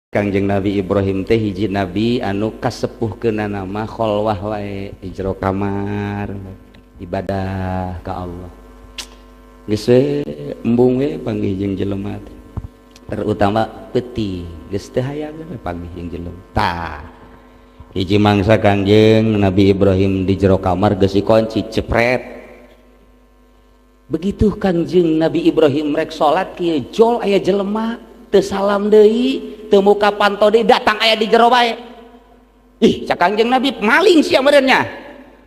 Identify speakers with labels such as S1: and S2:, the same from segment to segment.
S1: Kangjeng Nabi Ibrahim teh hiji nabi anu kasepuhkeunana mah kholwah wae di jero kamar ibadah ka Allah. Geus we embung we panggih jeung jelema teh. Terutama peuting geus teu hayang we panggih jeung jelema. Tah hiji mangsa Kangjeng Nabi Ibrahim di jero kamar geus dikunci cepret. Begitu Kangjeng Nabi Ibrahim rek salat kieu jol aya jelema teu salam deui teu muka panto deui datang aya di jero bae. Ih, cak Kangjeng Nabi maling sia meureunnya.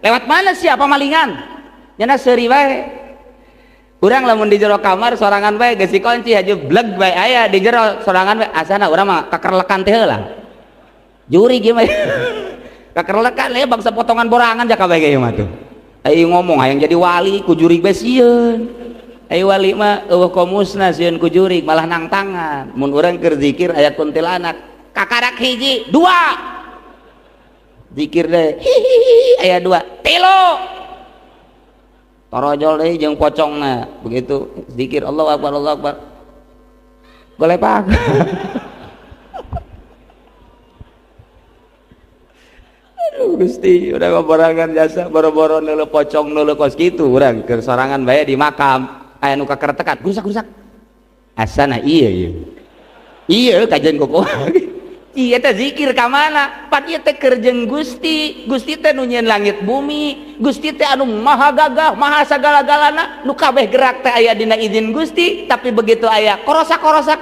S1: Lewat mana sia pamalingan? Nyana seuri bae. Urang lamun di jero kamar sorangan bae geus dikunci haja bleg bae aya di jero sorangan bae asana urang mah kakerlekan teh heula. Juri ieu mah. Kakerlekan we bangsa potongan borangan jaka bae ieu mah tuh. Ayo ngomong hayang jadi wali ku jurig bae sieun. Ayo wali mah eueuh komusna sieun ku jurig malah nangtangan. Mun urang keur zikir aya kuntilanak kakarak hiji dua. Zikir deh hihihi aya dua tilu. Torojol deui jeung pocongna begitu zikir Allahu akbar Allahu akbar. Golepak. Aduh Gusti, udah ngoborangan jasa boro-boro neuleuh pocong neuleuh kos kitu urang keur sorangan bae di makam aya nu kakertekan gurusak-gurusak. Asana iya ieu. Iya kajian koko. Ieu teh zikir ka mana? Pan ieu teh keur jeung Gusti. Gusti teh nu nyieun langit bumi, Gusti teh anu maha gagah, maha sagala-galana, nu kabeh gerak teh aya dina izin Gusti, tapi begitu aya korosak-korosak,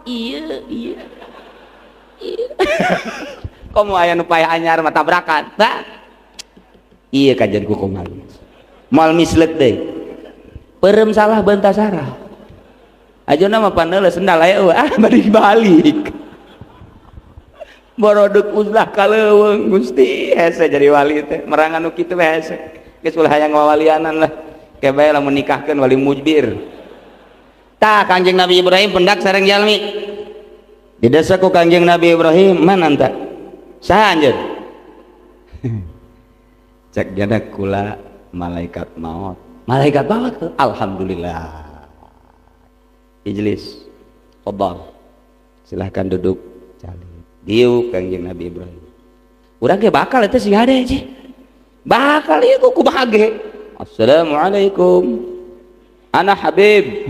S1: iya iya. Iya. Komo aya nu payah anyar mah tabrakan. Bah. Iya kajian ku kumaha. Moal mislek deui. Peureum salah bentasara. Ajona mah paneuleuh sendal aya eueuh ah balik balik. Boroduk uzlah kaleuweung Gusti hese jadi wali teh merangan nu kitu we hese. Geus ulah hayang wawalianan lah. Ke bae lamun nikahkeun wali mujbir. Tah Kangjeng Nabi Ibrahim pendak sareng jalmi. Di desa ku Kangjeng Nabi Ibrahim mana anta? Saha anjeun? Cek jana kula malaikat maut. Malaikat maut alhamdulillah. Ijlis. Fadhal. Silahkan duduk. Calik. Diuk Kangjeng Nabi Ibrahim. Urang ge bakal eta sing hade sih. Bakal ieu ku kumaha ge. Assalamualaikum. Ana Habib.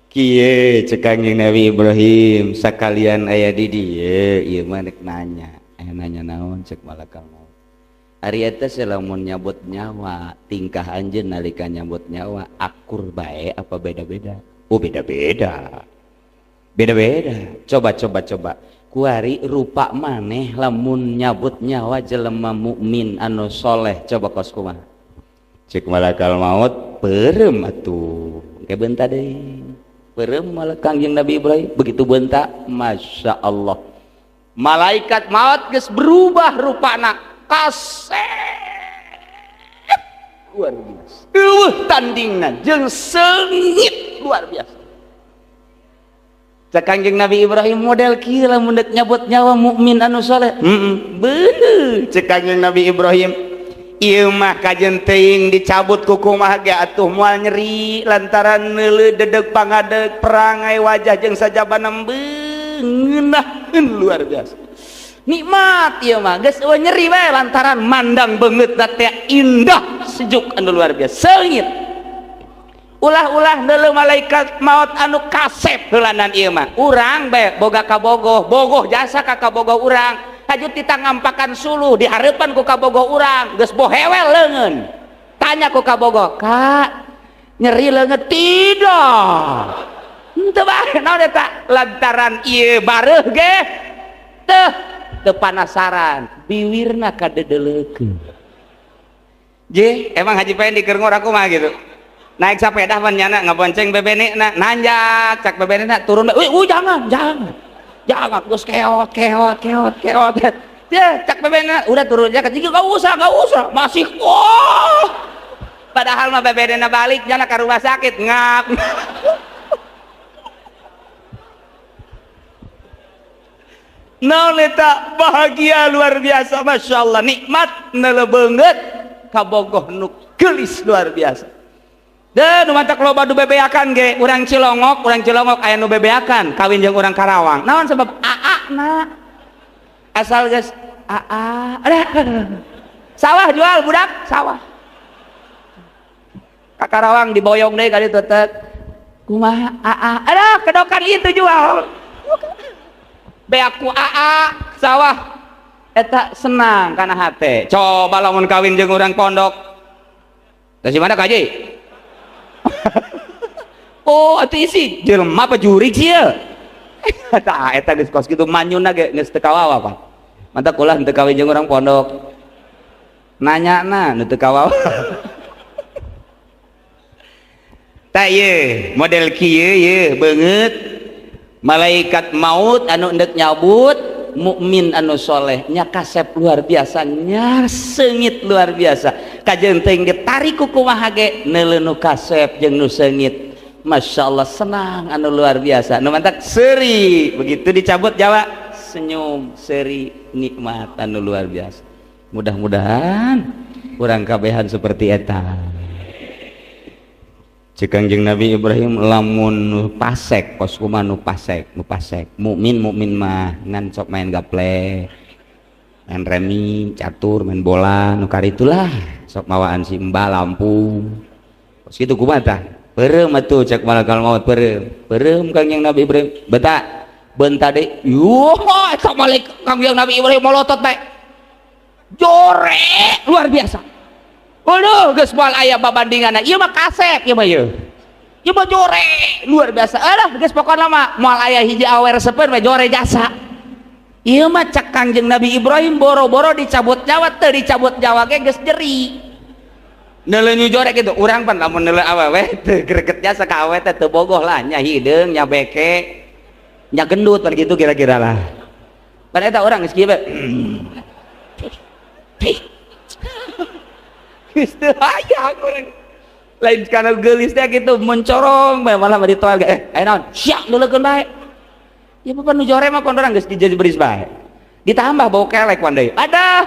S1: Kieu cek Kangjeng Nabi Ibrahim sakalian aya di dieu ieu mah rek nanya. Aya nanya naon cek malaikat maut. Ari eta lamun nyabut nyawa, tingkah anjeun nalika nyabut nyawa akur bae apa beda-beda? Oh beda-beda. Beda-beda. Coba coba coba. Kuari rupa maneh lamun nyabut nyawa jelema mukmin anu soleh coba kos kumaha? Cek malaikat maut peureum atuh. Ke bentar deui. Peureum malaikat Kangjeng Nabi Ibrahim begitu bentak Masya Allah. Malaikat maut geus berubah rupana. Kasep luar biasa. Eueuh tandingna jeung seungit luar biasa. Cek Kangjeng Nabi Ibrahim model kieu lamun deuk nyabut nyawa mukmin anu saleh. Heeh. Beuh cek Kangjeng Nabi Ibrahim ieu mah kajen teuing dicabut ku kumaha ge atuh moal nyeri lantaran neuleuh dedeg pangadeg perangai wajah jeung sajabana ngeunahkeun luar biasa. Nikmat ieu mah geus eueuh nyeri bae lantaran mandang beungeutna teh indah sejuk anu luar biasa seungit. Ulah-ulah neuleuh malaikat maut anu kasep heulanan ieu mah. Urang bae boga kabogoh, bogoh jasa ka kabogoh urang. Haju tita ngampakan suluh di hareupan ku kabogoh urang, geus bohewel leungeun. Tanya ku kabogoh, "Kak, nyeri leungeun?" Tidak. Henteu bae naon eta lantaran ieu bareuh ge teh teu panasaran, biwirna kadedeleukeun. Je, emang Haji Pendi keur ngora kumaha gitu. Naik sepeda pan nyana ngabonceng bebenekna, nanjak cak bebenekna turun, "Wih, jangan, jangan. Jangan, geus keot, keot, keot, keot." Ya, cak bebenekna, udah turun aja, enggak usah, enggak usah, masih wah. Padahal mah bebenekna balik nyana ka rumah sakit ngap. Naon eta bahagia luar biasa Masya Allah nikmat neuleuh beungeut kabogoh nu geulis luar biasa. Deh, nu mantak loba nu bebeakan ge, urang Cilongok aya nu bebeakan kawin jeung urang Karawang. Naon sebab aa na. Asal geus aa. Adah. Sawah jual budak, sawah. Ka Karawang diboyong deui ka ditu teh. Kumaha aa? Aduh, kedokan itu jual. Beak ku aa sawah. Eta senang kana hate. Coba lamun kawin jeung urang pondok. Dari mana kaji? Oh, atuh isi jelema apa jurig sih ya? Tah eta geus kos kitu manyuna ge geus teu kawawa, Pak. Mantak ulah teu kawin jeung urang pondok. Nanyana nu teu kawawa. Tah ieu model kieu ieu beungeut malaikat maut anu endek nyabut mukmin anu soleh nya kasep luar biasa nya seungit luar biasa kajeun teuing ditarik ku kumaha ge neuleu nu kasep jeung nu seungit. Masya Allah senang anu luar biasa nu mantak seuri begitu dicabut Jawa senyum seuri nikmat anu luar biasa. Mudah-mudahan urang kabehan seperti eta. Cek Kangjeng Nabi Ibrahim lamun nu pasek kos kumaha nu pasek nu pasek mukmin mukmin mah ngan sok main gaple main remi catur main bola nu karitulah sok mawaan si Mbah lampu kos kitu kumaha tah peureum atuh cek malakal maut peureum peureum Kangjeng Nabi Ibrahim beta benta deui yuh eta malaikat Kangjeng Nabi Ibrahim molotot bae jore luar biasa. Waduh, geus moal aya babandinganna. Ieu mah kasep ieu mah ieu. Ieu mah jore luar biasa. Alah geus pokona mah moal aya hiji awe resepeun we jore jasa. Ieu mah cek Kangjeng Nabi Ibrahim boro-boro dicabut nyawa teu dicabut nyawa ge geus jeri. Neuleu jore kitu urang pan lamun neuleu awewe teu greget jasa ka awewe teh teu bogoh lah nya hideung nya beke nya gendut pan kitu kira-kira lah. Pan eta urang geus kieu bae. Geus teu hayang urang. Lain kana geulis teh kitu mencorong bae malah ditoel ge aya naon siak duleukeun bae. Ya papan nu jore mah pan urang geus dijeberis bae. Ditambah bau kelek pan deui. Adah.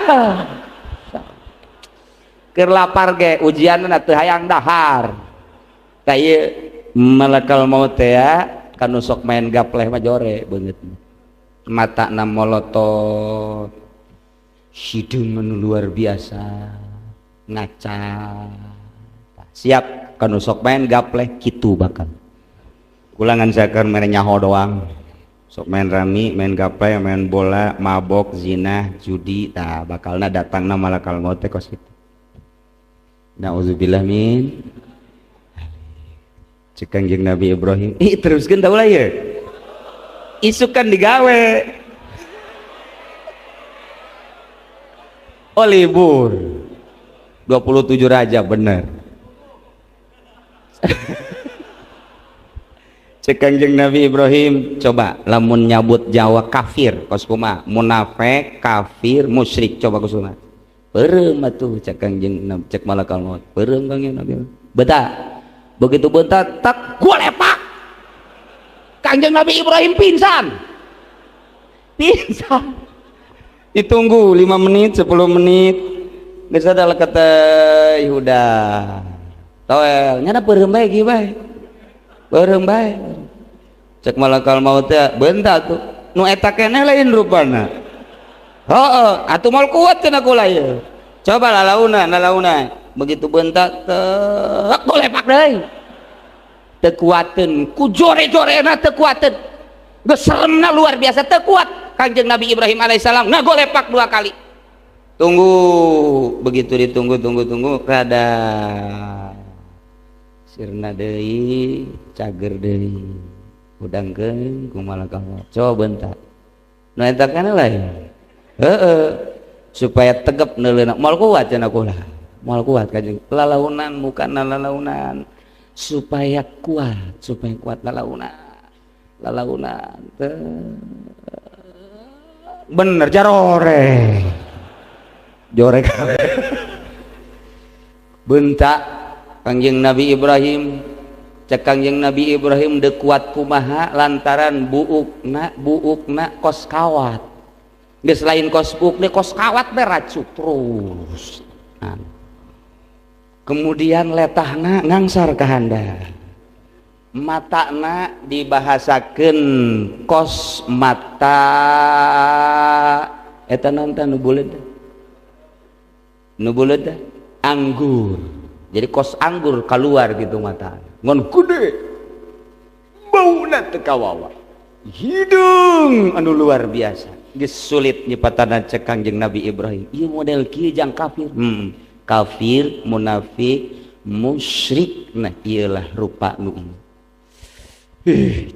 S1: Keur lapar ge ujianna teu hayang dahar. Tah ieu malakal maut teh kanu sok main gapleh mah jore beungeut. Matana molotot. Hideung anu luar biasa. Ngaca siap kanu sok main gapleh kitu bakal kulangan zakar mere nyaho doang sok main rami main gapleh main bola mabok zina judi tah bakalna datangna malakal maut teh kos kitu. Nauzubillah min cek Kangjeng Nabi Ibrahim ih teruskeun tah ulah ieu isukan digawe oh libur 27 raja bener. Cek Kangjeng Nabi Ibrahim coba lamun nyabut Jawa kafir kos kumaha munafik kafir musyrik coba kos kumaha peureum atuh cek Kangjeng cek malakal maut peureum Kangjeng Nabi beta begitu bentar tak gua lepak Kangjeng Nabi Ibrahim pingsan pingsan ditunggu 5 menit 10 menit geus ada kata Yehuda toel nyana peureum bae kieu bae peureum bae cek malakal maut teh bentar tuh nu eta keneh lain rupana heeh atuh moal kuat cenah kula ieu coba lalauna lalauna begitu bentar tek golepak deui teu kuateun ku jore-jorena teu kuateun geus seremna luar biasa teu kuat Kangjeng Nabi Ibrahim alaihissalam ngagolepak 2 kali. Tunggu begitu ditunggu tunggu tunggu rada sirna deui cager deui udangkeun ku malakal maut coba bentar nu eta kana lain heeh supaya tegep neuleuna moal kuat cenah kula moal kuat kanjeng lalaunan mukana lalaunan supaya kuat lalaunan lalaunan bener jarore jorek bentak Kangjeng Nabi Ibrahim cek Kangjeng Nabi Ibrahim deu kuat kumaha lantaran buukna kos kawat geus lain kos buuk kos kawat beracuk terus. Nah. Kemudian letahna ngangsar ka handap. Matana dibahasakeun kos mata eta naon tah nu buleud? Nu buleud anggur. Jadi kos anggur keluar gitu mata. Ngon gede. Bauna teu kawawa. Hidung anu luar biasa. Geus sulit nyipatana cek Kangjeng Nabi Ibrahim. Ieu model kieu jang kafir. Kafir, munafik, musyrik. Nah, ieulah rupa nu ieu.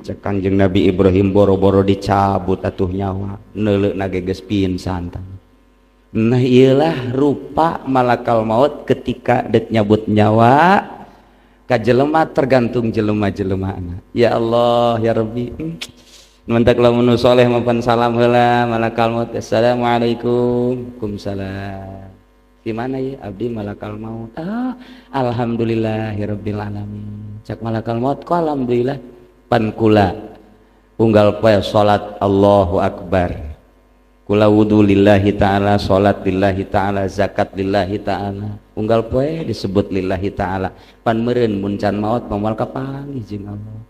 S1: Cek Kangjeng Nabi Ibrahim boro-boro dicabut atuh nyawa, neuleuna ge geus pingsan. Nah, ieulah rupa malakal maut ketika dek nyabut nyawa ka jelema tergantung jelema-jelemana. Ya Allah, ya Rabbi. Mentak lamun nu soleh mapan salam heula malakal maut. Assalamualaikum. Waalaikumsalam. Di mana ya abdi malakal maut? Ah, alhamdulillahirabbil alamin. Cak malakal maut kok alhamdulillah pan kula unggal poe salat Allahu akbar. Kula wudu lillahi ta'ala, salat lillahi ta'ala, zakat lillahi ta'ala. Unggal poe disebut lillahi ta'ala. Pan meureun mun can maot moal kapanggih jeung Allah.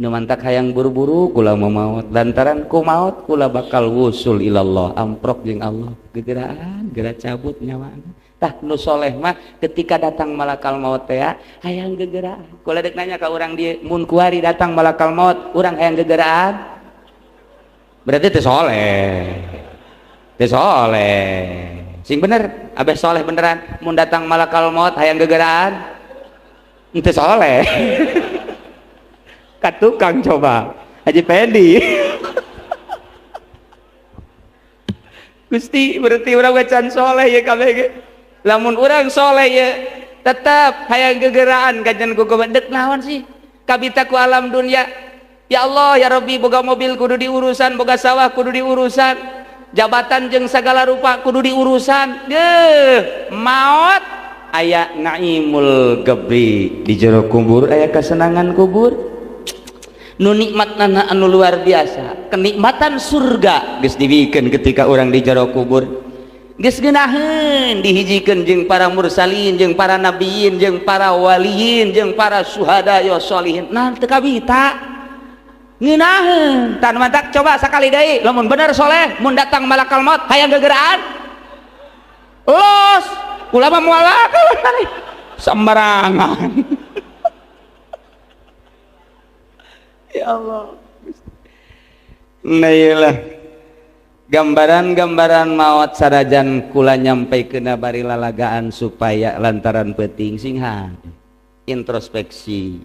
S1: Nu mantak hayang buru-buru kula mau maot, lantaran ku maot kula bakal wusul ilallah, amprok jeung Allah. Gegeraan geura cabut nyawana. Tah nu soleh mah ketika datang malakal maut teh hayang gegeraan. Kula dek nanya ka urang dieu, mun kuari datang malakal maut, urang hayang gegeraan? Berarti teh soleh. Teh soleh. Sing bener, abeh soleh beneran. Mun datang malakal maut hayang gegeraan? Teu soleh. Ka tukang coba Haji Pendi. Gusti berarti urang can soleh ya kabeh ge. Lamun urang soleh ya tetap hayang gegeraan kajian ku dek naon sih kabita ku alam dunia. Ya Allah ya Rabbi, boga mobil kudu diurusan, boga sawah kudu diurusan, jabatan jeung sagala rupa kudu diurusan. Deuh, maot aya naimul gebri di jero kubur, aya kesenangan kubur. Nu nikmatna anu luar biasa, kenikmatan surga geus dibikeun ketika urang di jero kubur. Geus geunaheun dihijikeun jeung para mursalin, jeung para nabiyin, jeung para waliyin, jeung para syuhada ya sholihin. Nah teu kabita ngeunaheun. Tan mantak coba sakali deui, lamun bener soleh mun datang malakal maut hayang gegeraan? Los, kula mah moal bakal sembarangan. Ya Allah. Nah iyalah gambaran-gambaran maut sarajan kula nyampaikeun bari lalagaan supaya lantaran peuting sing introspeksi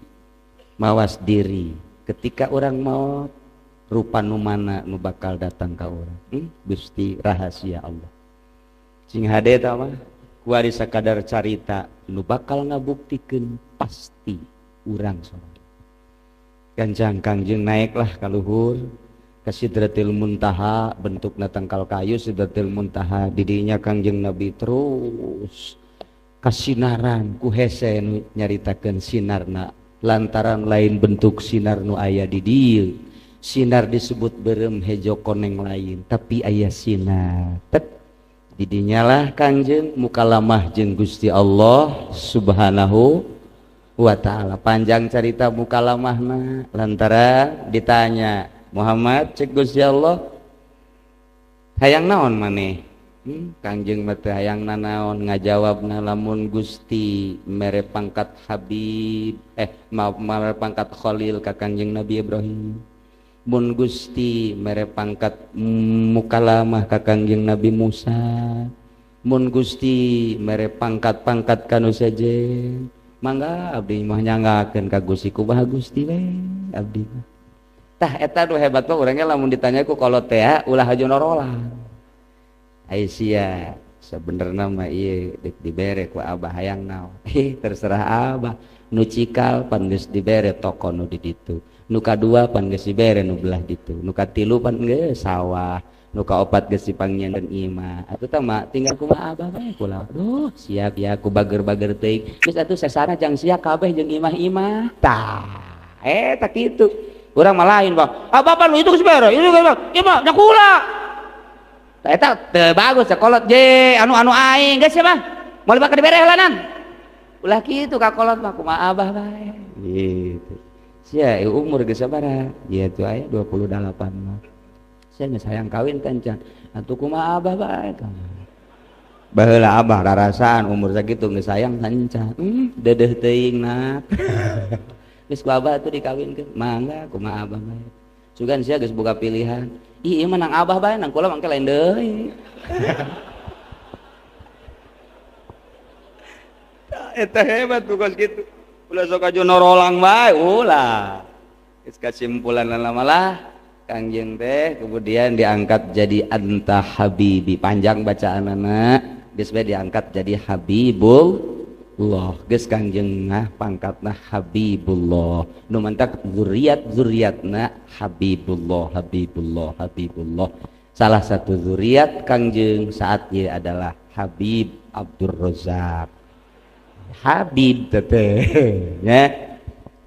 S1: mawas diri. Ketika orang maut rupa nu mana nu bakal datang ka urang? Gusti rahasia Allah. Sing hade ta mah kuari sakadar carita nu bakal ngabuktikeun pasti urang sorang. Gancang Kangjeng naiklah ka luhur ka Sidratil Muntaha, bentukna tangkal kayu Sidratil Muntaha. Didinya Kangjeng Nabi terus kasinaran ku hese nu nyaritakeun sinarna, lantaran lain bentuk sinar nu aya di dieu. Sinar disebut berem hejo koneng lain, tapi aya sinar. Tet didinya lah Kangjeng mukalamah jeung Gusti Allah Subhanahu wa ta'ala. Panjang cerita mukalamahna lantaran ditanya Muhammad cek Gusti Allah hayang naon maneh? Kangjeng mah teu hayang nanaon, ngajawabna lamun Gusti mere pangkat Habib, mere pangkat Khalil ka Kangjeng Nabi Ibrahim, mun Gusti mere pangkat mukalamah ka Kangjeng Nabi Musa, mun Gusti mere pangkat-pangkat kanu sejen, mangga abdi mah nyanggakeun ka Gusti kumaha Gusti we abdi mah. Tah eta nu hebat mah urangnya lamun ditanya ku kolot teh ulah hajo norolah. Ai sia sebenarnya mah ieu deuk dibere ku abah hayang naon. Terserah abah. Nu cikal pan geus dibere toko nu di ditu. Nu kadua pan geus dibere nu belah ditu. Nu katilu pan geus sawah. Nu kaopat geus dipanggieun imah. Atuh tah mah tinggal kumaha abah we kula. Duh, siap ya ku bager-bager teuing. Geus atuh sesana jang sia kabeh jeung imah-imah. Tah, eta kitu. Urang mah lain, Bang. Ah, bapak lu itu geus bere, itu geus bere. Imah nya kula. Tah eta teu bagus sakolot je anu-anu aing geus ya mah. Moal bakal dibere heulanan. Ulah kitu ka kolot mah kumaha abah bae. Gitu. Sia umur geus sabaraha? Ieu tuh aya 28 mah. Sia geus hayang kawin kan can. Atuh kumaha abah bae. Baheula abah rarasaan umur sakitu geus sayang sanca. Dedeuh teuing nak. Geus ku abah atuh dikawinkeun. Mangga kumaha abah bae. Sugan sia geus boga pilihan. Ih, ieu mah nang abah bae, nang kula mangke lain deui. Eta hebat tuh kos kitu. Ulah sok aju norolang bae, ulah. Geus kasimpulan malah Kangjeng teh kemudian diangkat jadi anta habibi, panjang bacaanana, geus bae diangkat jadi Habibullah. Geus Kangjeng mah pangkatna Habibullah. Nu mantak zuriat-zuriatna Habibullah, Habibullah, Habibullah. Salah satu zuriat Kangjeng saat ieu adalah Habib Abdur Razak. Habib teteh nya.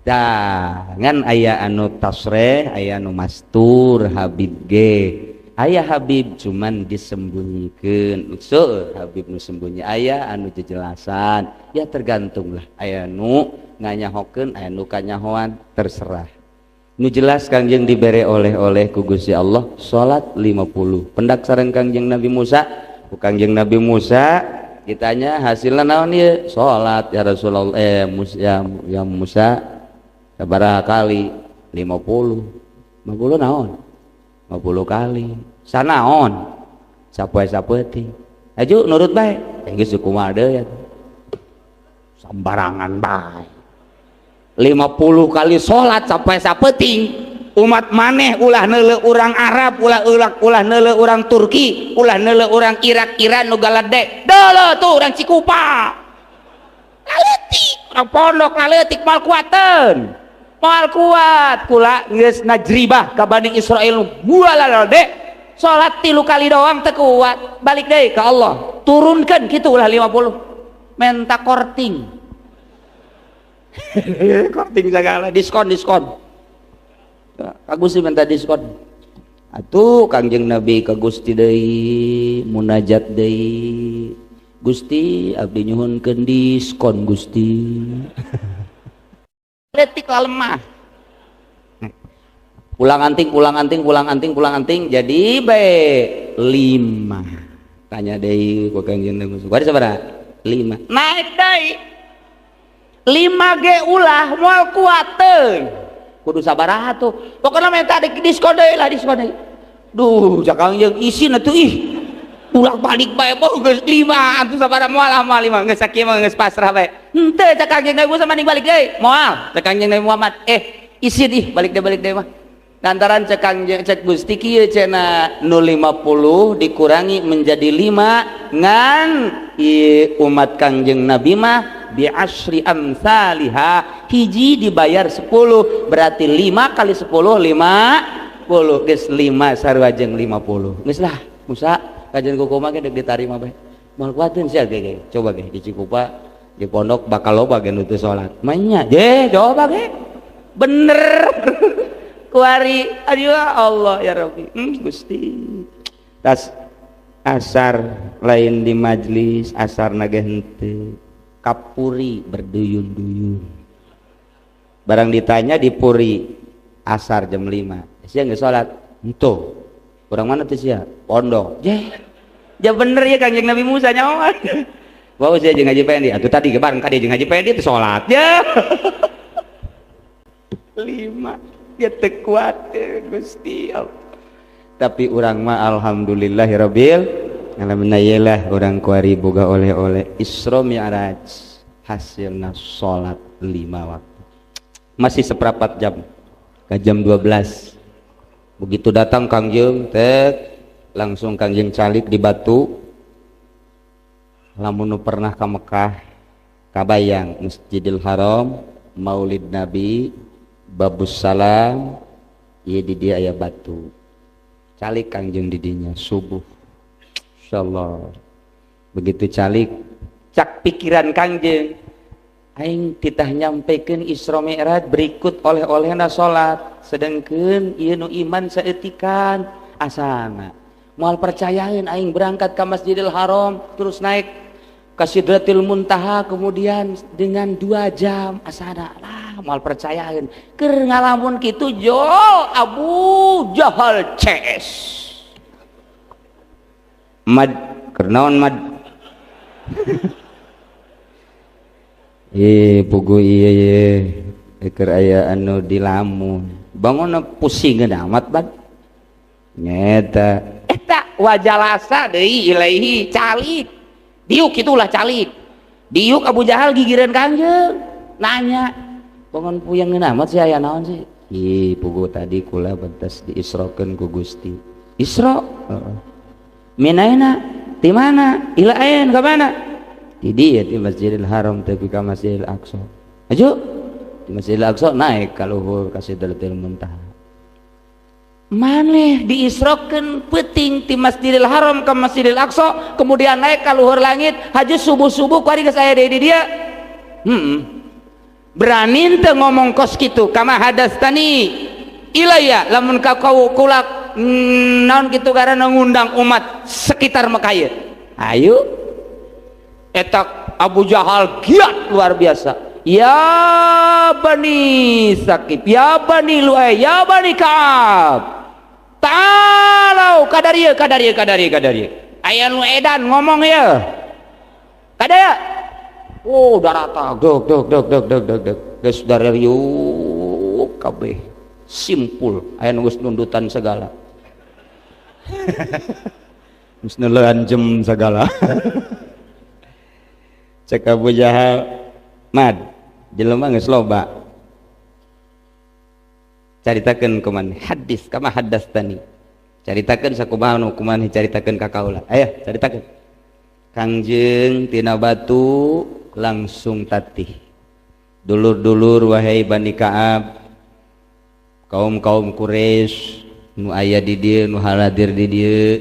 S1: Tah ngan aya anu tasreh, aya anu mastur Habib ge. Aya Habib cuman disembunyikeun. Seueur Habib nu sembunyi, aya anu jejelasan. Ya tergantunglah, aya nu nganyahokeun, aya nu kanyahoan, terserah. Nu jelas Kangjeng dibere oleh-oleh ku Gusti Allah salat 50. Pendak sareng Kangjeng Nabi Musa, ku Kangjeng Nabi Musa ditanya hasilna naon ieu? Salat ya Rasulullah, ya Musa sabaraha kali? 50. 50 naon? 50 kali. Sanaon? Sapoe-sapoe aju nurut bae. Geus kumaha deui atuh. Sambarangan bae. 50 kali salat sapoe-sapeuting. Umat maneh ulah neuleuh urang Arab, ulah neuleuh urang Turki, ulah neuleuh urang Irak, Iran nu galedek. Deuleuh tuh urang Cikupa. Laleutik, urang pondok laleutik moal kuateun. Moal kuat kula geus najribah ka Bani Israil bualalade salat 3 kali doang teu kuat, balik deui ka Allah, turunkeun kitu ulah 50, menta korting. Korting segala, diskon ka Gusti minta diskon. Atuh Kangjeng Nabi ka Gusti deui munajat deui, Gusti abdi nyuhunkeun diskon Gusti. Letik lah lemah. Pulang anting, pulang anting, pulang anting, pulang anting jadi bae 5. Tanya deui ku Kangjeng Nabi Musa. Kuari sabaraha? 5. Naik deui. 5 ge ulah moal kuateun. Kudu sabaraha tuh. Pokona minta diskon deui lah, diskon deui. Duh, cak Kangjeng isin atuh ih. Pulang balik bae boh geus 5 atuh sabaraha moal moal 5 geus sakieu mah geus pasrah bae. Henteu cak Kangjeng Nabi Musa mending balik deui. Moal cak Kangjeng Nabi Muhammad isin ih balik deui mah. Lantaran cek Kangjeng cek Gusti kieu cenah nu 50 dikurangi menjadi 5 ngan ieu umat Kangjeng Nabi mah bi asri amsaliha, hiji dibayar 10 berarti 5 kali 10 50 geus 5 sarua jeung 50. Geus lah Musa kajian kuku mah ge deuk ditarima bae. Moal kuateun sia ge. Coba ge di Cikupa di pondok bakal loba ge nu teu salat. Manya je coba ge. Bener. Kuari aduh Allah ya Rabbi. Gusti. Tas asar lain di majlis, asar nage henteu. Kapuri berduyun-duyun. Barang ditanya di puri asar jam 5. Sia geus salat? Henteu. Urang mana teh sia? Pondok. Je. Ya bener ya Kangjeng Nabi Musa nyawa. Wah sia jeung Haji Pendi. Atuh tadi ge bareng ka dieu jeung Haji Pendi teh salat. Ya. 5 dia teu kuat Gusti Allah. Tapi urang mah alhamdulillahirabbil alamin lah urang kuari boga oleh-oleh Isra Mi'raj hasilna salat 5 waktu. Masih seperempat jam ke jam 12. Begitu datang Kangjeng tek langsung Kangjeng calik di batu. Lamun nu pernah ka Mekah kabayang Masjidil Haram, Maulid Nabi, Babus Salam, ieu di dieu aya batu. Calik Kangjeng di dinya subuh. Insyaallah. Begitu calik cak pikiran Kangjeng aing titah nyampekeun Isra Mi'raj berikut oleh-olehna salat, sedengkeun ieu nu iman saeutikan asana. Moal percayaeun aing berangkat ka Masjidil Haram terus naik Ka Sidratil Muntaha kemudian dengan 2 jam asana lah moal percayaeun. Keur ngalamun kitu jo Abu Jahal CS. Mad keur naon mad? Pugu ieu ye keur aya anu dilamun. Bangunna pusing amat bad. Nyeta eta wajalasa deui ilaihi calik. Diuk itulah calik. Diuk Abu Jahal gigireun Kangjeng. Nanya, bangun puyeng amat sih aya naon sih? Ih, pugu tadi kula bentas diisrokeun ku Gusti. Isra? Heeh. Minaina? Di mana? Ila ain ka mana? Di dieu di Masjidil Haram tepi ka Masjidil Aqsa. Aju di Masjidil Aqsa naik ka luhur ka Sidratil Muntaha. Maneh diisrokeun peuting ti Masjidil Haram ka Masjidil Aqsa, kemudian naik ka luhur langit, haju subuh-subuh kuari geus aya deui di dieu. Berani teu ngomong kos kitu kama hadastani ilaya lamun ka kula naon kitu karena ngundang umat sekitar Mekah ieu. Ayo eta Abu Jahal giat luar biasa. Ya Bani Sakib, ya Bani Lu'ay, ya Bani Ka'ab. Ta'alau kadarieu kadarieu kadarieu kadarieu. Aya nu edan ngomong ieu. Kadaya. Oh darata dog dog dog dog dog dog dog. Geus darariuk kabeh. Simpul aya nu geus nundutan segala. Geus neuleun jem segala. Cek Abu Jahal, mad jelema geus loba. Caritakeun kumaneh hadis kama hadastani. Caritakeun sakumaha nu kumaneh caritakeun ka kaula. Ayo caritakeun. Kangjeng tina batu langsung tatih. Dulur-dulur wahai Bani Ka'ab, kaum-kaum Quraisy nu aya di dieu nu haladir di dieu,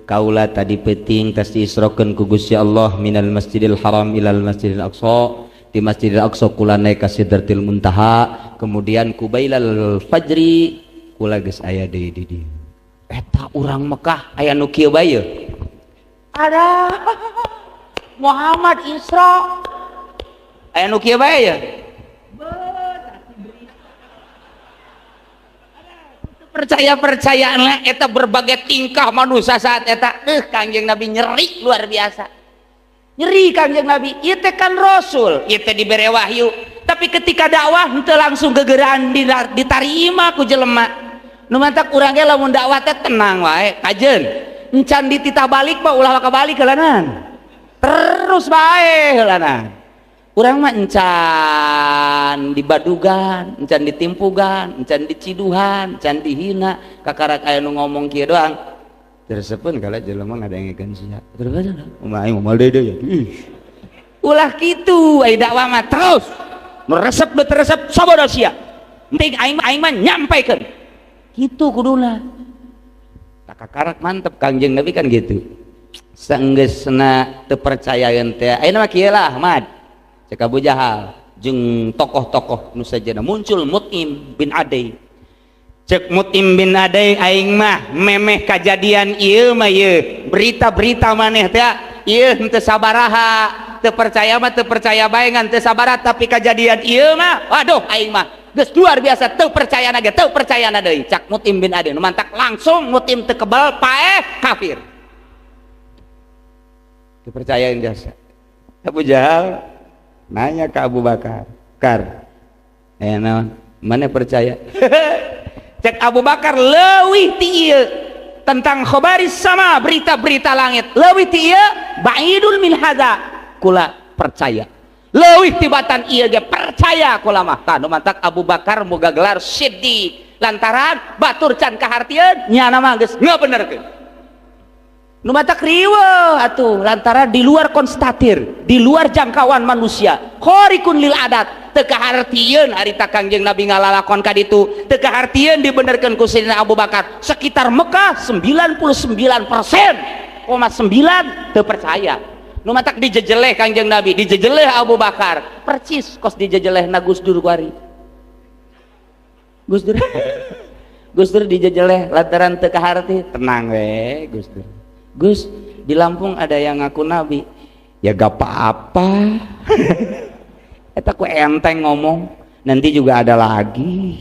S1: kaula tadi peuting tas diisrokeun ku Gusti Allah minal Masjidil Haram ilal Masjidil Aqsa. Di Masjidil Aqsa kula naik ka Sidratil Muntaha, kemudian kubailal fajri kula geus aya deui di dieu. Eta urang Mekah aya nu kieu bae ye. Ada Muhammad Isra aya nu kieu bae ye. Percaya-percayaan eta berbagai tingkah manusia saat eta. Kangjeng Nabi nyeri luar biasa. Nyeri Kangjeng Nabi, ieu teh kan rasul, ieu teh dibere wahyu. Tapi ketika dakwah henteu langsung gegeraan ditarima ku jelema. Nu mantak urang ge lamun dakwah teh tenang wae, kajeun. Encan dititah balik mah ulah waka balik heulanan. Terus bae heulanan. Urang mah encan dibadugan, encan ditimpugan, encan diciduhan, encan dihina, kakarak aya nu ngomong kieu doang. Tersepun kala jelema ngadengekeun sia. Terus mah aing moal deui ya. Ulah kitu ai dakwah mah terus. Nu resep nu resep sabodo sia. Penting aing mah nyampaikeun. Kitu kuduna. Tak kakarak mantep Kangjeng Nabi kan gitu. Saenggeusna teu percayaeun teh. Ayeuna mah kieu lah, Ahmad. Cek Abu Jahal jeung tokoh-tokoh nu sajana muncul Mut'im bin Adai. Cek Mut'im bin Adai aing mah memeh kajadian ieu mah ieu berita-berita maneh teh ieu henteu sabaraha, teu percaya mah teu percaya bae ngan teu sabaraha, tapi kajadian ieu mah waduh aing mah geus luar biasa teu percayana ge teu percayana deui. Cak Mut'im bin Adai nu mantak langsung Mut'im teu kebal paeh kafir. Teu percayaeun jasa. Abu Jahal nanya ke Abu Bakar, "Kar, naon? Mana percaya?" Cek Abu Bakar leuwih ti ieu tentang khabaris sama berita-berita langit. Leuwih ti ieu ba'idul min hadza kula percaya. Leuwih tibatan ieu ge percaya kula mah. Tah nu mantak Abu Bakar moga gelar siddiq lantaran batur can kahartieun nyana mah geus ngabenerkeun. Nu matak riweuh atuh lantaran di luar konstatir, di luar jangkauan manusia. Khariqun lil adat, teu kahartieun harita Kangjeng Nabi ngalalakon ka ditu, teu kahartieun dibenerkeun ku Sayyidina Abu Bakar. Sekitar Mekah 99,9% teu percaya. Nu matak dijejeleh Kangjeng Nabi, dijejeleh Abu Bakar, percis kos dijejeleh na Gus Dur kuari. Gus Dur. Gus Dur dijejeleh lantaran teu kaharti, tenang we Gus Dur. Gus, di Lampung ada yang ngaku nabi. Ya gak apa-apa. Eta ku enteng ngomong, nanti juga ada lagi.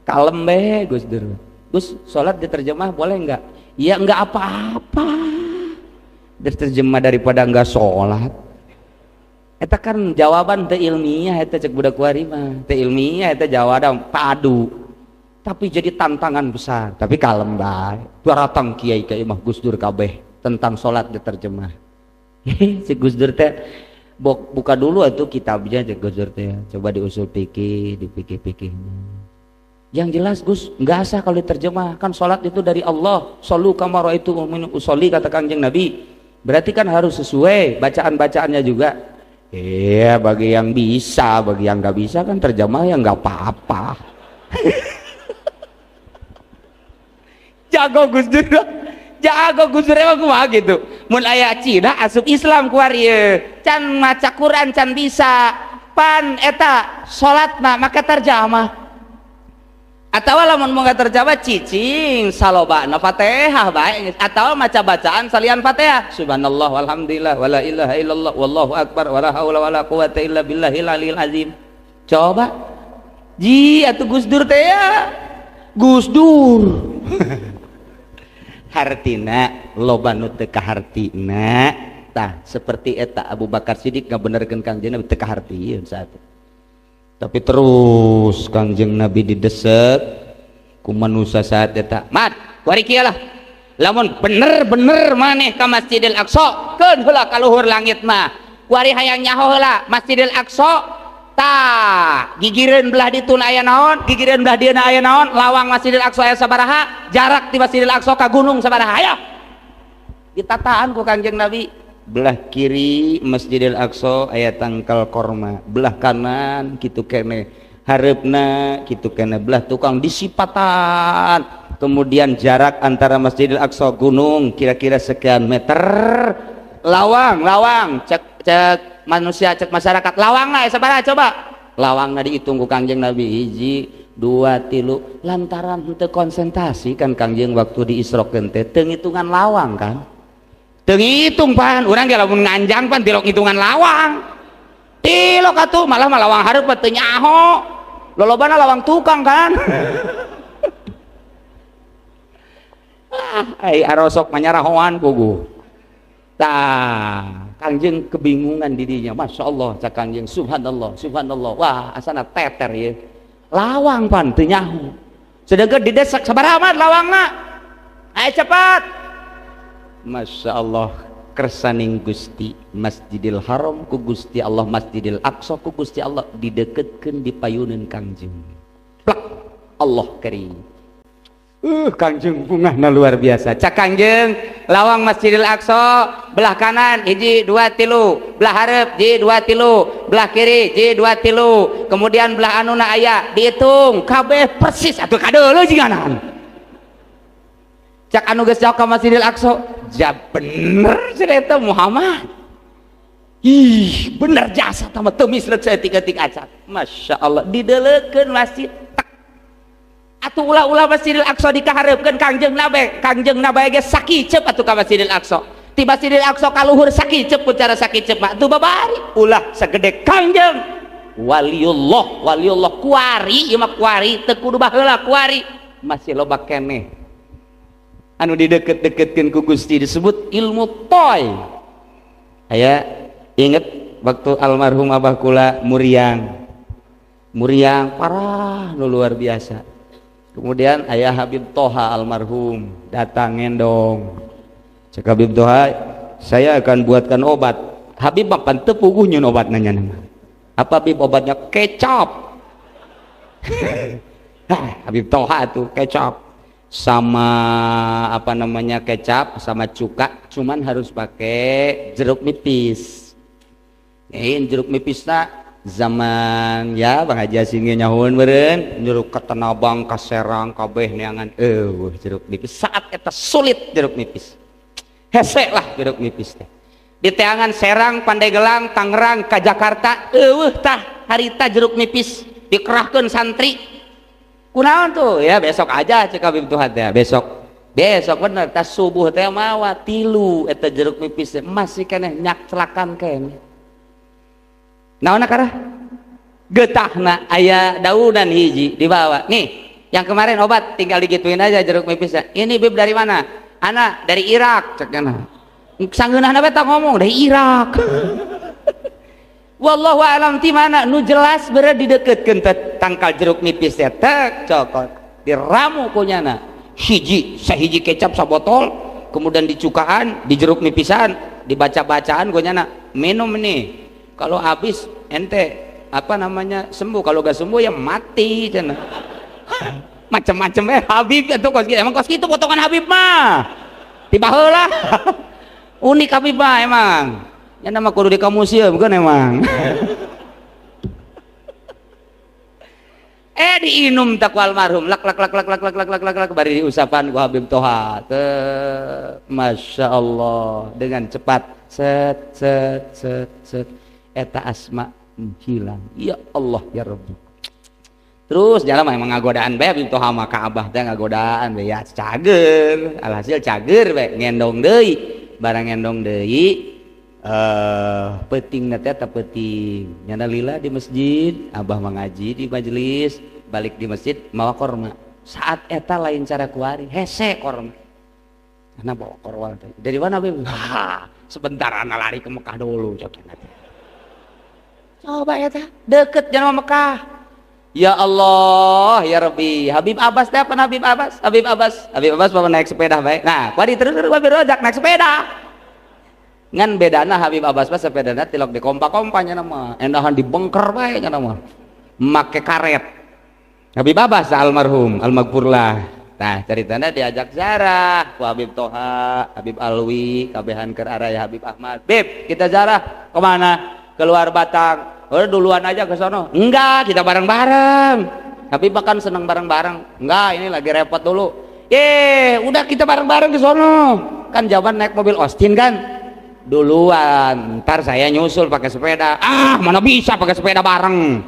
S1: Kalem be Gus Dur. Gus, sholat diterjemah boleh enggak? Ya enggak apa-apa. Diterjemah daripada enggak sholat. Eta kan jawaban teu ilmiah eta cek budak kuari mah. Teu ilmiah eta jawaban padu. Tapi jadi tantangan besar. Tapi kalem bae. Baratang kiai ka imah Gus Dur kabeh tentang sholat diterjemah. Si Gus Dur teh buka dulu atuh kitabnya cek Gus Dur teh. Coba diusul pikir, dipikir-pikirnya. Yang jelas Gus, nggak sah kalau diterjemah. Kan sholat itu dari Allah. Shollu kama ra'aitumuni usolli kata Kangjeng Nabi. Berarti kan harus sesuai bacaan-bacaannya juga. Iya, bagi yang bisa, bagi yang nggak bisa kan terjemah ya nggak apa-apa. Jago Gus Dur, jago Gus Dur emang kumaha gitu. Mun aya Cina asup Islam kuari ieu. Can maca Quran can bisa. Pan eta salatna make terjemah. Atawa lamun mau terjemah cicing salobana Fatihah bae atawa maca bacaan salian Fatihah. Subhanallah walhamdulillah wala ilaha illallah wallahu akbar wala haula wala quwata illa billahil aliyil azim. Coba ji atuh Gus Dur teh ya. Gus Dur. Hartina loba nu teu kahartina tah seperti eta Abu Bakar Siddiq ngabenerkeun Kangjeng Nabi teu kahartieun saat itu. Tapi terus Kangjeng Nabi didesek ku manusia saat eta. Mat, kuari kieu lah. Lamun bener-bener maneh ka Masjidil Aqsa, keun heula ka luhur langit mah. Kuari hayang nyaho heula Masjidil Aqsa. Tah, gigireun belah ditu aya naon, gigireun belah dieu aya naon, lawang Masjidil Aqsa aya sabaraha, jarak di Masjidil Aqsa ka gunung sabaraha. Ayo. Ditataan ku Kangjeng Nabi. Belah kiri Masjidil Aqsa aya tangkal korma, belah kanan kitu kene, hareupna kitu kene, belah tukang disipatan. Kemudian jarak antara Masjidil Aqsa gunung kira-kira sekian meter. Lawang, lawang, cek cek manusia, cek masyarakat, lawangna aya sabaraha coba. Lawangna dihitung ku Kangjeng Nabi hiji, dua, tilu, lantaran henteu konsentrasi kan Kangjeng waktu di Isrokeun teh teu ngitungan lawang kan. Teu ngitung pan, urang ge lamun nganjang pan tilok ngitungan lawang. Tilok atuh malah mah lawang hareup teu nyaho. Lolobana lawang tukang kan. Ah, ai arosok manyarahoan puguh. Tah, Kangjeng kebingungan didinya. Masya Allah, cak Kangjeng, subhanallah, subhanallah. Wah, asana teter ya. Lawang pan teu nyaho. Sedangkan di desa sabaraha amat lawangna. Ayo cepat. Masya Allah, kersaning Gusti Masjidil Haram ku Gusti Allah, Masjidil Aqsa ku Gusti Allah dideketkeun di payuneun Kangjeng. Plak, Allah karim. Kangjeng bungahna luar biasa. Cak Kangjeng, lawang Masjidil Aqsa belah kanan hiji dua tilu, belah hareup hiji dua tilu, belah kiri hiji dua tilu, kemudian belah anuna aya dihitung kabeh persis atuh kadeuleu jiganan. Cak anu geus jauh ka Masjidil Aqsa, ja bener cenah eta Muhammad. Ih, bener jasa tah mah teu mislet saeutik-eutik acan. Masya Allah, dideulekeun masjid. Atuh ulah-ulah Masjidil Aqsa dikahareupkeun Kangjeng Nabi, Kangjeng Nabi ge sakiceup atuh ka Masjidil Aqsa. Ti Masjidil Aqsa ka luhur sakiceup ku cara sakiceup mah atuh babari ulah sagede Kangjeng. Waliullah, waliullah kuari ieu mah kuari teu kudu baheula kuari masih loba keneh. Anu dideket-deketkeun ku Gusti disebut ilmu toy. Aya inget waktu almarhum abah kula muriang. Muriang parah nu luar biasa. Kemudian ayah Habib Toha almarhum datang ngendong. Cek Habib Toha, saya akan buatkan obat. Habib mah pan teu puguh nyeun obat nanya nama. Apa Habib obatnya? Kecap. Habib Toha tuh kecap sama apa namanya kecap sama cuka, cuman harus pakai jeruk nipis. Ini jeruk nipisna zaman ya Bang Haji Asin ge nyahoeun meureun jeruk ka Tanabang ka Serang kabeh neangan eueuh jeruk nipis. Saat eta sulit jeruk nipis, hese lah jeruk nipis teh. Di teangan Serang, Pandeglang, Tangerang ka Jakarta eueuh tah harita jeruk nipis dikerahkeun santri. Kunaon tuh ya besok aja cek Habib Tuhan teh besok. Besok bener tas subuh teh mawa tilu eta jeruk nipis masih keneh nyakclakan keneh. Naon karah? Getahna aya daunan hiji dibawa. Nih, yang kemarin obat tinggal digituin aja jeruk nipisnya. Ini Bib dari mana? Anak dari Irak cek cenah. Sanggeunahna bae ngomong dari Irak. Wallahu a'lam ti mana nu jelas bener dideketkeun tangkal jeruk nipis teh tek cokot diramu ku nyana. Hiji sahiji kecap sabotol kemudian dicukaan di jeruk nipisan dibaca-bacaan ku nyana minum nih kalau habis ente apa namanya sembuh, kalau gak sembuh ya mati cenah. Macam-macam Habib itu kos gitu, emang kos gitu potongan Habib mah tiba heula. Unik Habib mah emang ya nama kudu di museum kan emang. Diinum tak almarhum lak lak lak lak lak lak lak lak lak lak bari diusapan ku Habib Toha. Masya Allah dengan cepat set set set set eta asma hilang. Ya Allah ya Rabbi. Terus jalan mah emang ngagodaan bae Habib Toha mah ka Abah teh ngagodaan bae ya cager. Alhasil cager bae ngendong deui. Barang ngendong deui peting teh peuting nyana lila di masjid, Abah mengaji di majelis, balik di masjid mawa korma. Saat eta lain cara kuari, hese korma. Karena bawa korma teh. Dari mana Bib? Sebentar ana lari ke Mekah dulu cek. Coba eta deket jangan Mekah. Ya Allah, ya Rabbi. Habib Abbas teh apa Habib Abbas? Habib Abbas, Habib Abbas bawa naik sepeda bae. Nah, kuari terus Habib Rojak naik sepeda. Ngan bedana Habib Abbas mah sepedana tilok di kompa-kompanya nama, endahan dibengker bae nya nama. Make karet. Habib Abbas almarhum, almaghfurlah. Nah, ceritanya diajak ziarah ku Habib Toha, Habib Alwi, kabehan keur araya Habib Ahmad. Bib, kita ziarah kemana? Keluar Batang. Oh, duluan aja ke sono. Enggak, kita bareng-bareng. Habib makan seneng bareng-bareng. Enggak, ini lagi repot dulu. Udah kita bareng-bareng ke sono. Kan zaman naik mobil Austin kan? Duluan, ntar saya nyusul pakai sepeda. Ah, mana bisa pakai sepeda bareng.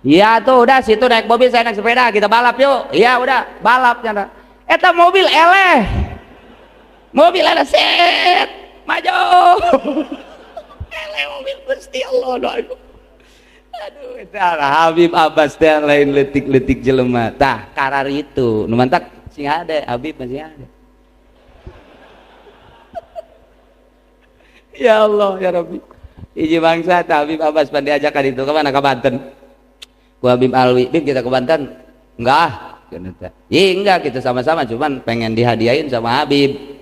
S1: Iya tuh, udah situ naik mobil, saya naik sepeda, kita balap yuk. Iya udah, balap nyata. Eta mobil eleh. Mobil eleh set, maju. Eleh mobil Gusti Allah doaku. Aduh, eta Habib Abbas teh lain leutik-leutik jelema. Tah, karar itu. Nu mantak sing hade, Habib masih ada. Ya Allah, ya Rabbi. Hiji bangsa tah Habib Abbas pan diajakan itu ke mana? Ke Banten. Ku Habib Alwi, Bib kita ke Banten. Enggak, iya enggak, kita sama-sama cuman pengen dihadiahin sama Habib.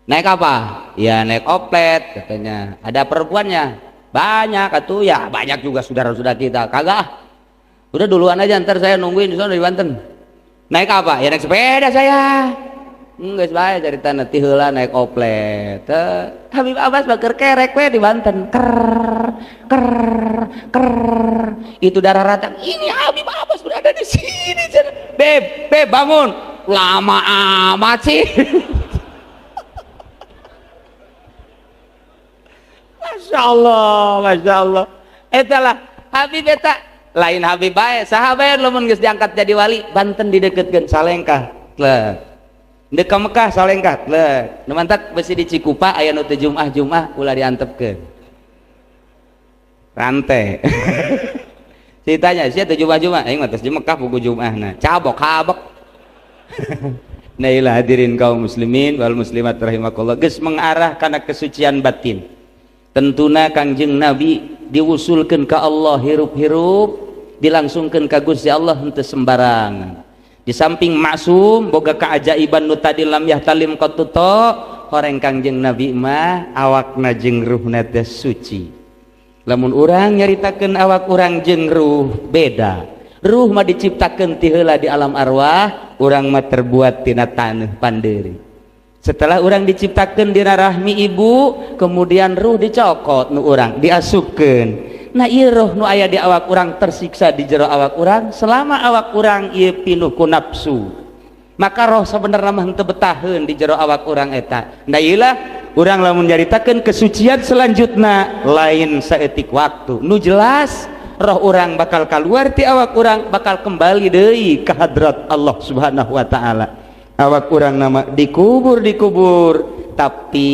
S1: Naik apa? Ya naik oplet katanya. Ada perempuannya. Banyak atuh ya, banyak juga saudara-saudara kita. Kagak. Udah duluan aja ntar saya nungguin di sana di Banten. Naik apa? Ya naik sepeda saya. Enggak bae cerita nanti heula naik oplet. Habib Abbas bakar kerek we di Banten. Ker ker ker. Itu darah rata. Ini Habib Abbas berada di sini. Beb, beb bangun. Lama amat sih. Masya Allah, Masya Allah. Eta lah Habib eta lain Habib bae, saha bae lamun geus diangkat jadi wali, Banten dideketkeun salengkah. Tlek. Deuk ka Mekah salengkah. Tlek. Nu mantak besi di Cikupa aya nu teu Jumat-Jumat ulah diantepkeun. Rantai. Ceritanya sia teu Jumat-Jumat, aing mah tos di Mekah buku Jumatna. Cabok habek. Nah ilah hadirin kaum muslimin wal muslimat rahimakumullah, geus mengarah kana kesucian batin. Tentuna Kangjeng Nabi diusulkeun ka Allah hirup-hirup, dilangsungkeun ka Gusti Allah henteu sembarangan. Di samping maksum boga keajaiban nu tadi lam yahtalim qatuto, horeng Kangjeng Nabi mah awakna jeung ruhna teh suci. Lamun urang nyaritakeun awak urang jeung ruh beda. Ruh mah diciptakeun ti heula di alam arwah, urang mah terbuat tina taneuh pandeuri. Setelah orang diciptakan di rahmi ibu, kemudian ruh dicokot nu urang diasupkeun. Nah ieu roh nu aya di awak urang tersiksa di jero awak urang selama awak urang ieu pinuh ku nafsu. Maka roh sebenarnya mah henteu betaheun di jero awak urang eta. Nah ieu lah urang lamun nyaritakeun kesucian selanjutna lain saeutik waktu. Nu jelas roh urang bakal keluar ti awak urang bakal kembali deui ka hadrat Allah Subhanahu wa taala. Awak urang nama dikubur dikubur, tapi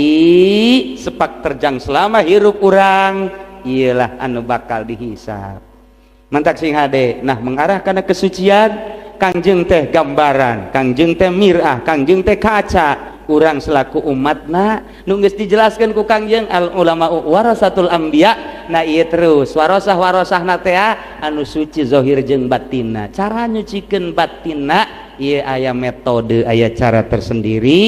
S1: sepak terjang selama hirup urang iyalah anu bakal dihisab. Mantak sing hade. Nah, mengarah kana kesucian, Kangjeng teh gambaran, Kangjeng teh mirah, Kangjeng teh kaca. Urang selaku umatna nu geus dijelaskeun ku Kangjeng, al ulama warasatul anbiya. Nah, ieu terus warasah warasahna teh anu suci zahir jeung batinna. Cara nyucikeun batinna ieu aya metode, aya cara tersendiri.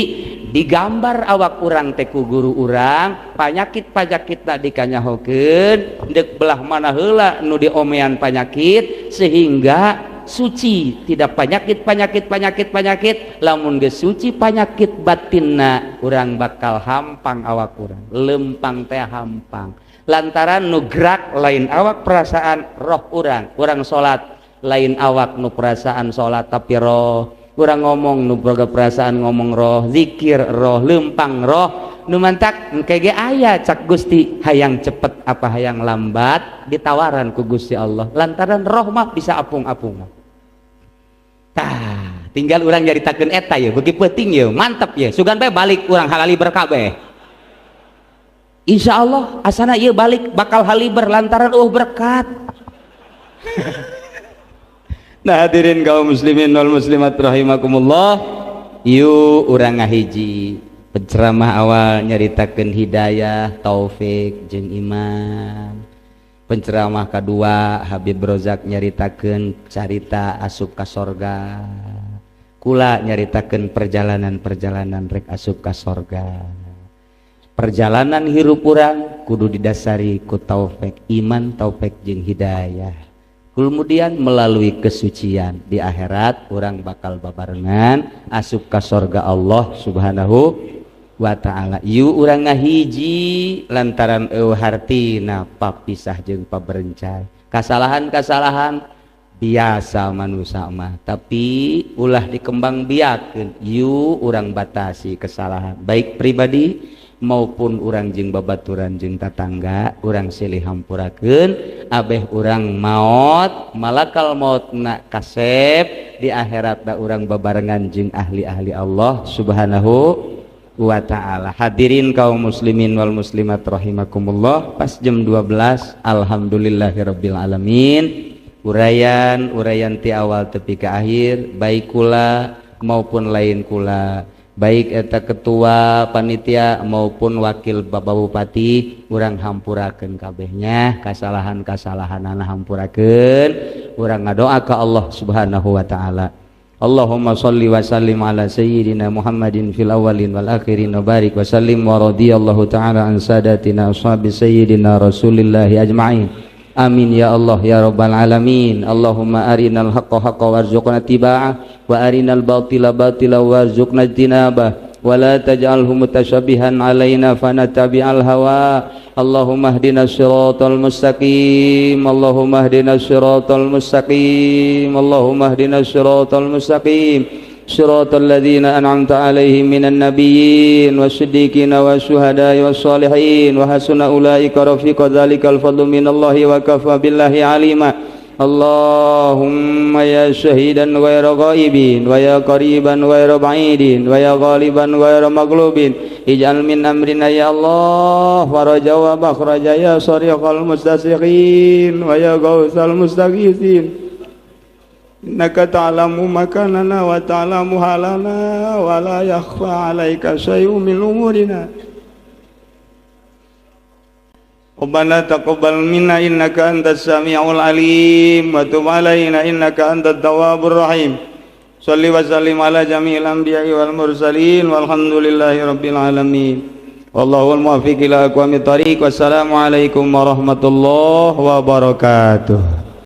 S1: Digambar awak urang teh ku guru urang, panyakit-panyakitna dikanyahokeun, deuk belah mana heula nu diomean panyakit sehingga suci, tidak penyakit penyakit penyakit penyakit. Lamun geus suci penyakit batinna, urang bakal hampang, awak urang lempang teh hampang, lantaran nu gerak lain awak, perasaan, roh urang. Urang salat lain awak nu perasaan salat, tapi roh. Urang ngomong nu boga perasaan ngomong roh, zikir roh, lempang roh. Nu mantak engke ge aya cak Gusti, hayang cepet apa hayang lambat, ditawaran ku Gusti Allah, lantaran roh mah bisa apung-apung. Tah, tinggal urang nyaritakeun eta ya, beuki penting ya, mantep ya. Sugan bae balik urang halaliber kabeh. Insya Allah asana ieu balik bakal haliber lantaran berkat. Nah, hadirin kaum muslimin wal muslimat rahimakumullah, yuk urang ngahiji. Penceramah awal nyaritakeun hidayah, taufik jeung iman. Penceramah kedua Habib Rozak nyaritakeun carita asup ka sorga. Kula nyaritakeun perjalanan-perjalanan rek asup ka sorga. Perjalanan hirup urang kudu didasari ku taufik, iman, taufik jeung hidayah. Kemudian melalui kesucian di akhirat urang bakal babarengan asup ka sorga Allah Subhanahu wa ta'ala. Yuk urang ngahiji, lantaran eueuh hartina papisah jeung paberencai. Kasalahan-kasalahan biasa manusia mah, tapi ulah dikembang biakeun. Yuk urang batasi kesalahan, baik pribadi maupun urang jeung babaturan jeung tatangga. Urang silih hampurakeun, abeh urang maot malakal maut na kasep di akhirat da urang babarengan jeung ahli-ahli Allah Subhanahu wa ta'ala. Hadirin kaum muslimin wal muslimat rahimakumullah, pas jam 12, alhamdulillahirabbil alamin. Uraian uraian ti awal tepi ke akhir, baik kula maupun lain kula, baik eta ketua panitia maupun wakil Bapak Bupati, urang hampurakeun kabehnya kesalahan-kesalahan, hampurakeun. Urang ngadoa ka Allah Subhanahu wa ta'ala. Allahumma salli wa sallim ala sayyidina Muhammadin fil awwalin wal akhirin wa barik wa sallim wa radiyallahu ta'ala an sadatina ashabi sayyidina Rasulillahi ajma'in. Amin ya Allah ya rabbal alamin. Allahumma arinal haqqa haqqa warzuqna tiba'ah, wa arinal batila batila warzuqna ijtinabah, wa la taj'alhu mutasyabihan alaina fanatabi'al hawa. Allahumma ihdinas siratal mustaqim. Allahumma ihdinas siratal mustaqim. Allahumma ihdinas siratal mustaqim. Siratal ladzina an'amta alaihim minan nabiyyin wasiddiqina wasyuhada'i wassalihin wa hasuna ulaika rafiqa. Dzalikal fadlu minallahi wa kafa billahi alima. Allahumma ya syahidan ghaira ghaibin, wa ya qariban ghaira ba'idin, wa ya ghaliban ghaira maghlubin, ij'al min amrina ya Allah faraja wa makhraja, ya sariqal mustasriqin wa ya ghausal mustaghithin. Innaka ta'lamu makanana wa ta'lamu halana wa la yakhfa 'alaika syai'un min umurina. Rabbana taqabbal minna innaka antas samiul alim wa tub 'alaina innaka antat tawwabur rahim. Shalli wa sallim ala jami'il anbiya'i wal mursalin walhamdulillahi rabbil alamin. Wallahul muwaffiq ila aqwamit thariq. Wassalamu alaikum warahmatullahi wabarakatuh.